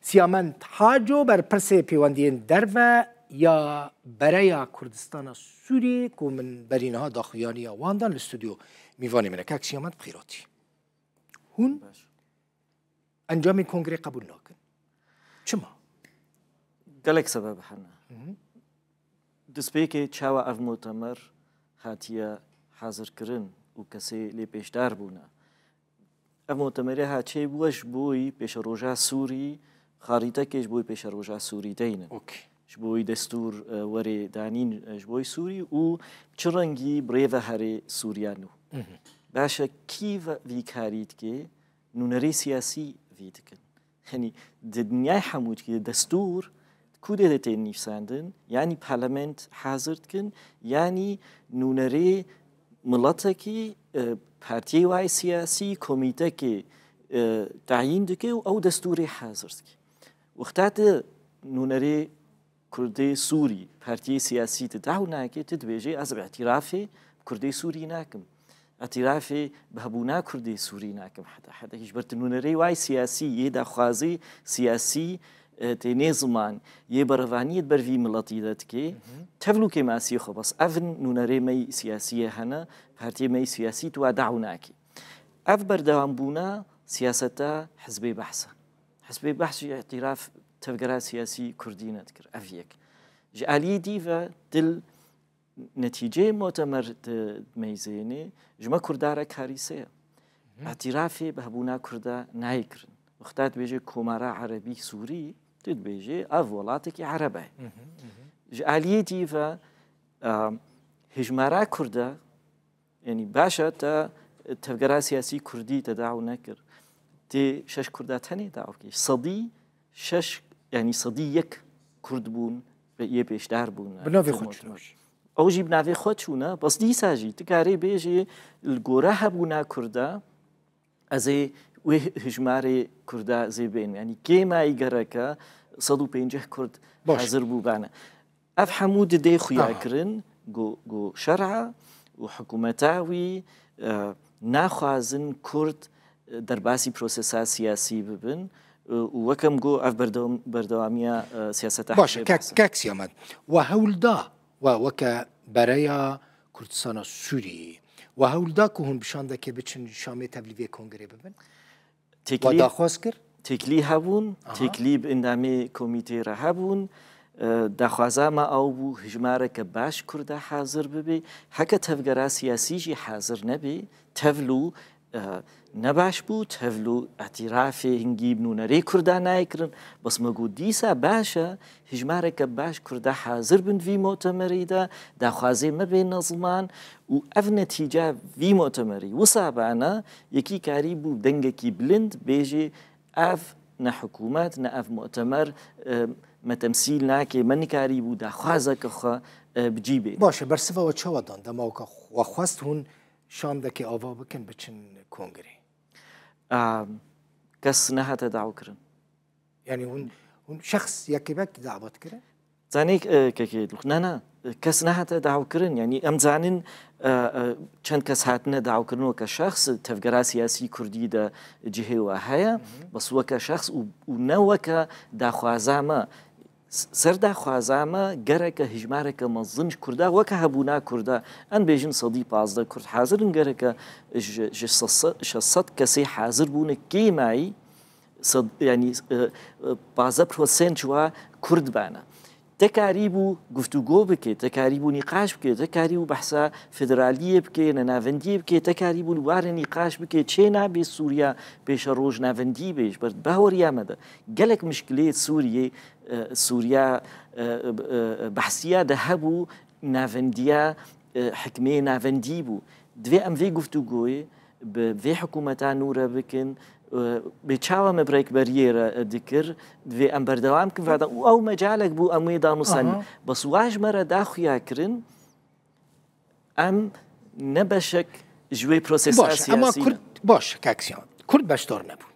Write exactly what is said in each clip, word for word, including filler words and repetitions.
Siyamend Haco, berpirsê pêwendiyên derve ya Bereya Kurdistana Sûriyê ku min berî niha daxuyaniya wan dan li stûdyo mîvanê min e. Kak Siyamend, bi xêr hatî. Hûn Baş. Encamên kongrê qebûl nakin. Çima? Gelek sebeb hene. Hı hı. Destpêkê çawa ev mutemer hatiye hazirkirin û kesê lê pêşdar bûne? Ev mutemerê ha çêbû ji bo yî pêşeroja Sûrî, xarîtekê ji bo yî pêşeroja Sûrî deynin. Okey. Ji bo yî destûr, e, werê danîn, e, ji bo yî Sûrî û çi rengî bi rê ve herê Sûriya nû. Hı hı. Baş e, kî ve vî karî dike? Nûnerê siyasî vî dikin. Yanî di dinyayê hemû dikî destûr ku dê de tên nivîsandin, yanî parlament hazir dikin, yanî nûnerê miletekî, e, partiyê wayê siyasî, komîtekê, e, tayîn dike û ew destûrê hazir dike. Wexta tu nûnerê Kurdê Sûrî, partiyê siyasî tu daw nake, tu dibêjê, ez bi îtirafê bi Kurdê Sûrî nakim. Îtirafê bi hebûna Kurdê Sûrî nakim heta, heta hîç ber tu nûnerê wayê siyasî, yê daxwazê siyasî, e, tênê ziman, yê berevaniyê di ber vî miletî de dikê. Hı hı. Tevlû kêmasiyê xwe bes. Ev nûnerê me yî siyasî yê hene, partiyê me yî siyasî tu wa daw nakî. Ev berdewambûna siyaseta Hizbê Behs e. Hizbê Behs jî îtiraf tevgera siyasî Kurdî nedikir. Ev yek. Ji aliyê dî ve dil netîceyê mutemer di meyzênê ji me Kurda re karîse ye. Hı. Îtirafê bi hebûna Kurda nayê kirin. Wexta dibêje Komara Erebî Sûrî, tu dibêje ev welatekî Ereb e. Hı hı, hı hı. Ji aliyê dî ve, e, hijmara Kurda Yanî baş e, te tevgera siyasî Kurdî te daw nekir. Tê şeş Kurda tenê daw kir. Sedî şeş, yanî sedî yek Kurd bûn ve yê pêşdar bûn. Bi navê xwe çûn. Ew jî bi navê xwe çûne. Bes dîsa jî tu karê bêjê li gora hebûna Kurda ez ê wê hijmarê Kurda zê bên. Yanî kêmayî gereke sed û pêncî Kurd Baş. hazir bû bane. Ev hemû didê xuya Aha. kirin ku, ku şer'a û hikûmeta wî, e, naxwazin Kurd, e, derbasî prosesa siyasî bibin, e, û weke min got ev berdewam-, berdewamiya, e, siyaseta Baş e, Hizbê kek, Behs e. Kek Siyamet, we hewl da, we weke bereya Kurdistana Sûriyê, we hewl da ku hûn bi şandekê biçin Şamê tevlî vê kongrê bibin? Teklî, We daxwaz kir? Teklî hebûn, Aha. teklî bi endamê komîtê re hebûn. E, daxwaza me ew bû, hijmareke baş Kurda hazir bibe. Heke tevgera siyasî jî hazir nebe, tevlû, e, ne baş bû, tevlû îtirafê hingî bi nûnerê Kurda nayê kirin. Bes me got dîsa baş e, hijmareke baş Kurda hazir bin vî mutemerî de, daxwazê me bêne ziman û ev netîca vî mutemerî wisa bane, yekî karî bû dengekî bilind bêjê ev ne hikûmet, ne ev mutemer, e, me temsîl nake, me nikarî bû daxwazeke xwe, e, bi cî bê. Baş e, bersiva we çawa dan? Dema weke xwe xwest hûn şandekê ava bikin, biçin kongrê? A, kes nehate daw kirin. Yanî hûn, hûn şexs yekê bek dawet kirin? Zanî, e, kekê Dulux, ne, ne, kes nehate dawkirin. Yanî em zanin, e, e, çend kes hatine dawkirin weke şexs, tevgera siyasî Kurdî de cihê we heye, Hı hı. bes weke şexs û, û ne weke daxwaza me. S-, ser daxwaza me gereke hijmareke mezin ji Kurda, weke hebûna Kurda, em bêjin sedî pazdeh Kurd hazir in, gereke ji, ji şeş sed, şeş sed kesê hazir bûne kêmayî, sed, yanî, e, e, pazdeh prosent ji wa Kurd bane. Te karîbû guftûgo bike, te karîbû nîqaş bike, te karîbû behsa federaliyê bike, nenavendiyê bike, te karîbû li warê nîqaş bike, çê nabe Sûriya pêşeroj navendî be, ji ber bahweriya me de gelek mişkilê Sûriyê, e, Sûriya, e, e, e, behsiya de hebû, navendiya, e, hikmê navendî bû. Divê em vê guftûgoyê bi vê hikûmeta nû re bikin, e, bê çawa me bi rêkberiyê re, e, dikir, divê em berdewam kin vada û ew mecalek bû em wê danusen. Aha. Bes wa ji me re da xuya kirin, em ne beşek ji wê prosesa Baş, siyasî ne. Kurd, baş, kek Siyamet. Kurd beşdar nebûn.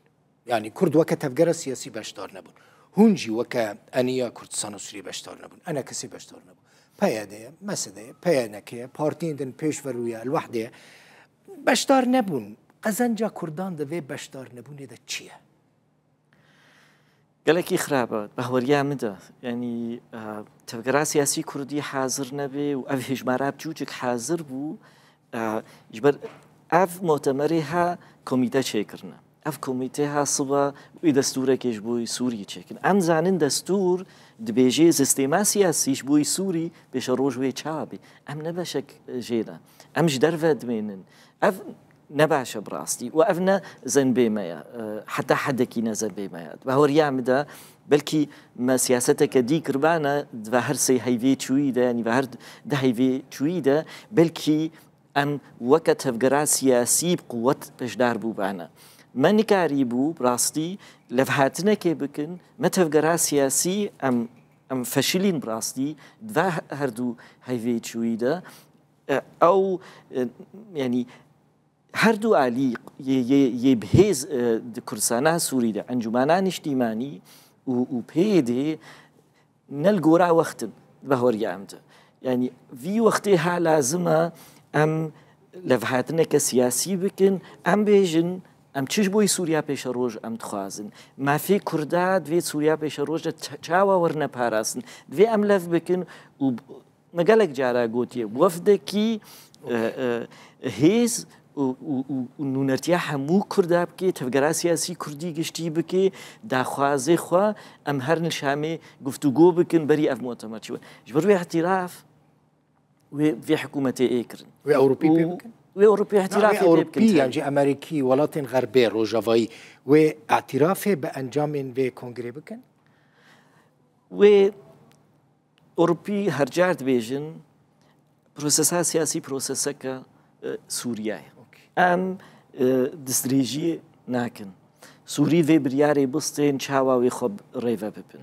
Yanî Kurd weke tevgera siyasî beşdar nebûn. Hûn jî weke eniya Kurdistana Sûriyê beşdar nebûn. Enekesê beşdar nebû. P Y D ye, M S D ye, P Y N K ye, partiyên din pêşverû ye, El-Wehde ye. Beşdar nebûn. Qezenca Kurdan di vê beşdar nebûnê de çi ye? Gelekî xirab e, bahweriya min de. Yanî, e, tevgera siyasî kurdî hazir nebe û ev hêjmara biçûçik hazir bû. E, ji ber ev mutemerê ha komîte çêkirine. Ev komîte ha siba wê destûrekê ji bo Sûrî çêkin. Em zanin destûr dibêje sîstema siyasî ji bo Sûrî pêşeroj wê çawa bê. Em ne beşek jê ne. Em ji derve dimênin. Ev ne baş e bi rastî û ev ne zenbê me ye. E, heta hedekî ne zenbê me ye. Di bahweriya min de belkî me siyaseteke dî kiribane di ve her sê heyvê çûyî de, yanî ve her di heyvê çûyî de, belkî em weke tevgera siyasî bi quwet beşdar bûbane. Me nikarîbû bi rastî levhatinekê bikin, me tevgera siyasî em, em feşilîn bi rastî di ve her du heyvê çûyî de. E, ew, e, yanî her du alî yê, yê, yê bi hêz, e, di Kurdistana Sûrî de, Encûmena Niştîmanî û, û P Y D ne li gora wext in, di bahweriya em de. Yanî vî wextê ha lazim e em levhatineke siyasî bikin, em bêjin, em çi ji bo Sûriya pêşeroj em dixwazin. Mafê Kurda divê Sûriya pêşeroj de ça-, çawa werine parastin. Divê em lev bikin û Me gelek cara gotiye, wefdekî, e, e, hêz û, û, û, û nûnertiya hemû Kurda bike, tevgera siyasî Kurdî giştî bike, daxwazê xwe em herin li Şamê guftûgo bikin, berî ev mutemer çêbe. Ji ber wê îtiraf wê, vê hikûmetê ê kirin. Wê Ewropî pê bikin? Wê Ewropî îtirafê pê bikin. Ewropî yan jî Amerîkî, welatên Xerbê, Rojavayî, wê îtirafê bi encamên vê kongrê bikin? Wê Ewropî her car dibêjin, prosesa siyasî proseseke, e, Sûriye ye. Em, e, destdirêjiyê nakin. Sûrî vê biryarê bistên çawa wê xwe rêve bibin.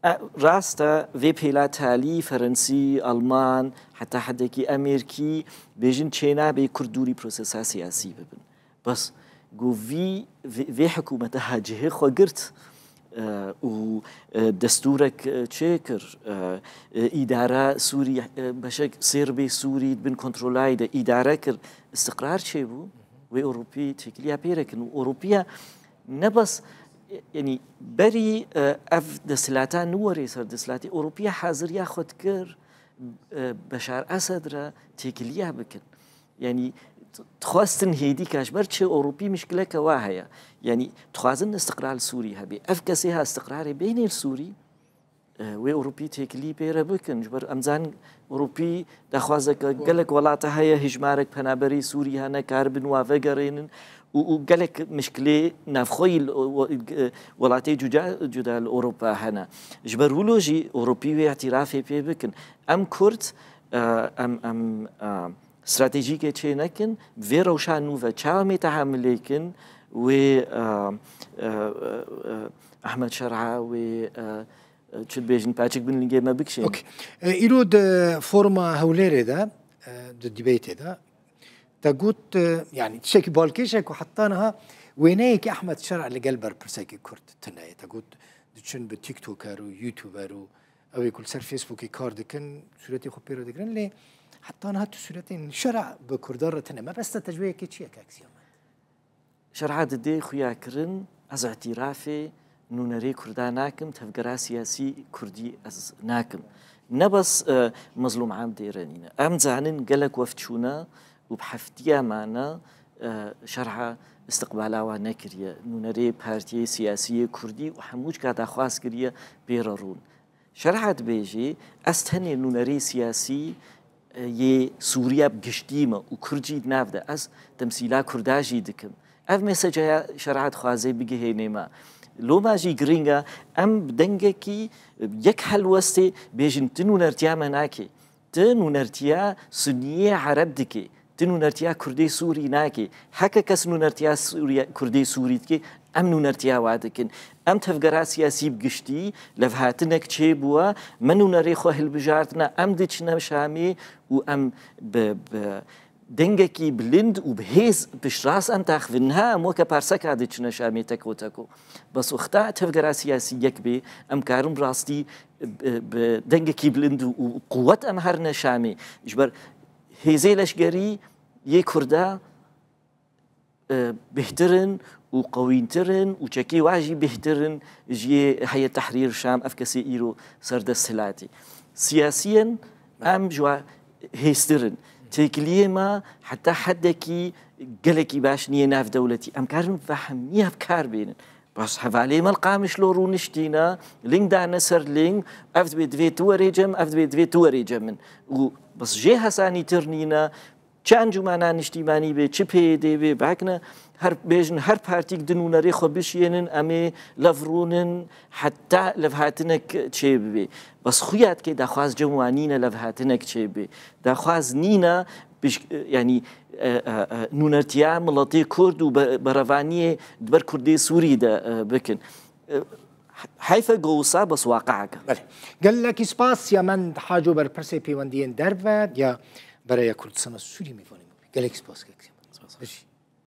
E, rast e, vê pêla talî, Ferensî, Alman, heta hedekî Amerîkî bêjin çênabe Kurd dûrî prosesa siyasî bibin. Bes ku vî, vê, vê hikûmete ha cihê xwe girt, e, û, e, destûrek, e, çêkir, e, e, îdara Sûrî, e, beşek sêrbê Sûrî di bin kontrolayê de îdare kir, istiqrar çêbû, wê Ewropî têkiliya pê re kirin. Û Ewropiya ne bes, e, yanî berî, e, ev desthilata nû werê ser desthilatê, Ewropiya haziriya xwe dikir, e, Beşar Esed re têkiliya bikin. Yanî, t-, dixwestin hêdîka ji ber çi Ewropî mişkileke wa heye. Yanî, dixwazin istiqrar li Sûrî hebe. Ev kesê ha istiqrarê bênê li Sûrî, e, wê Ewropî têkilî pê re bikin. Ji ber em zanin Ewropî daxwazeke gelek welata heye, hêjmarek penaberê Sûrî hene, karibin wa vegerênin û, û gelek mişkilê navxweyî li, e, welatê cuda, cuda li Ewropa hene. Ji ber wilo jî Ewropî wê îtirafê pê bikin. Em Kurd, e, em, em, e, stratejîkê çê nekin, vê rewşa nû ve çawa em ê tehamilê kin, wê, e, e, e, Ehmed Şer'a, wê, e, e, çi dibêjin, paçik bin lingê me bikişên. Okey. E, îro di foruma Hewlêrê de, e, di dîbeytê de, te got, e, yanî tiştekî balkêş e ku heta niha wêneyekî Ehmed Şer'a li gel berpirsekî Kurd tune ye. Te got diçin bi TikToker û YouTuber û ew ê ku li ser Facebookê kar dikin, sûretê xwe pê re digirin, lê heta niha tu sûretên Şer'a bi Kurdan re tune. Mebesta te ji wê yekê çi ye, kak Siyamet? Şer'a didê xuya kirin, ez îtirafê nûnerê Kurda nakim, tevgera siyasî Kurdî ez nakim. Ne bes, e, Mezlûm Abdê re nîne. Em zanin gelek wefd çûne û bi heftiya mane, e, Şer'a istiqbala wan nekiriye. Nûnerê partiyê siyasî yê Kurdî û hemû cika daxwaz kiriye pê re rûn. Şer'a dibêjê, ez tenê nûnerê siyasî, e, yê Sûriya bi giştî me û Kurd jî di nav de, ez temsîla Kurda jî dikim. Ev mesajaya Şer'a dixwaze bigihênê me. Loma jî girîng e, em bi dengekî, e, yek helwestê bêjin, tu nûnertiya me nakê. Tu nûnertiya Sunniyê Ereb dikê. Tu nûnertiya Kurdê Sûrî nakê. Heke kes nûnertiya Sûriye, Kurdê Sûrî dikê, em nûnertiya wa dikin. Em tevgera siyasî bi giştî, levhatinek çêbûye, me nûnerê xwe hilbijartine, em diçine Şamê û em bi, bi dengekî bilind û bi hêz piştrast em taxivin. Niha em weke parseka diçine Şamê teko teko. Bes wexta tevgera siyasî yek bê, em karin bi rastî bi, bi dengekî bilind û, û quwet em herine Şamê. Ji ber hêzê leşkerî yê Kurda e, bêhtir in û qewîntir in û çekê wa jî bêhtir in ji yê Heyet Tehrîr Şam, ev kesê îro serdest hilatî. Siyasiyen em ji wa hêstir in. Têkiliyê me heta hedekî gelekî baş niye nav dewletî. Em karin vehmî hevkar bênin. Bas hevalê me li Qamişlo rûniştîne, ling dane ser ling, ev dibê divê tu werê cem, ev dibê divê tu werê cem min. Û bas jê hesanîtir nîne, çi encûmena niştîmanî bê, çi P Y D bê, bakne, her bêjin, her partîk di nûnerê xwe bişiyênin, em ê lev rûnin, heta levhatinek çê bibê. Bas xuya dike daxwaz cem wan nîne levhatinek çê bibê. Daxwaz nîne biş-, yanî, e, e, e, nûnertiya miletê Kurd û be-, berevaniyê di ber Kurdê Sûrî de, e, bikin. E, heyfe go wisa bas waqeek e. Belê. Gelekî spas Yemend Haco, berpirsê pêwendiyên derve ya Bereya Kurdistana Sûrî, mêvanê me bû. Gelekî spas, gelekî spas. Bijî.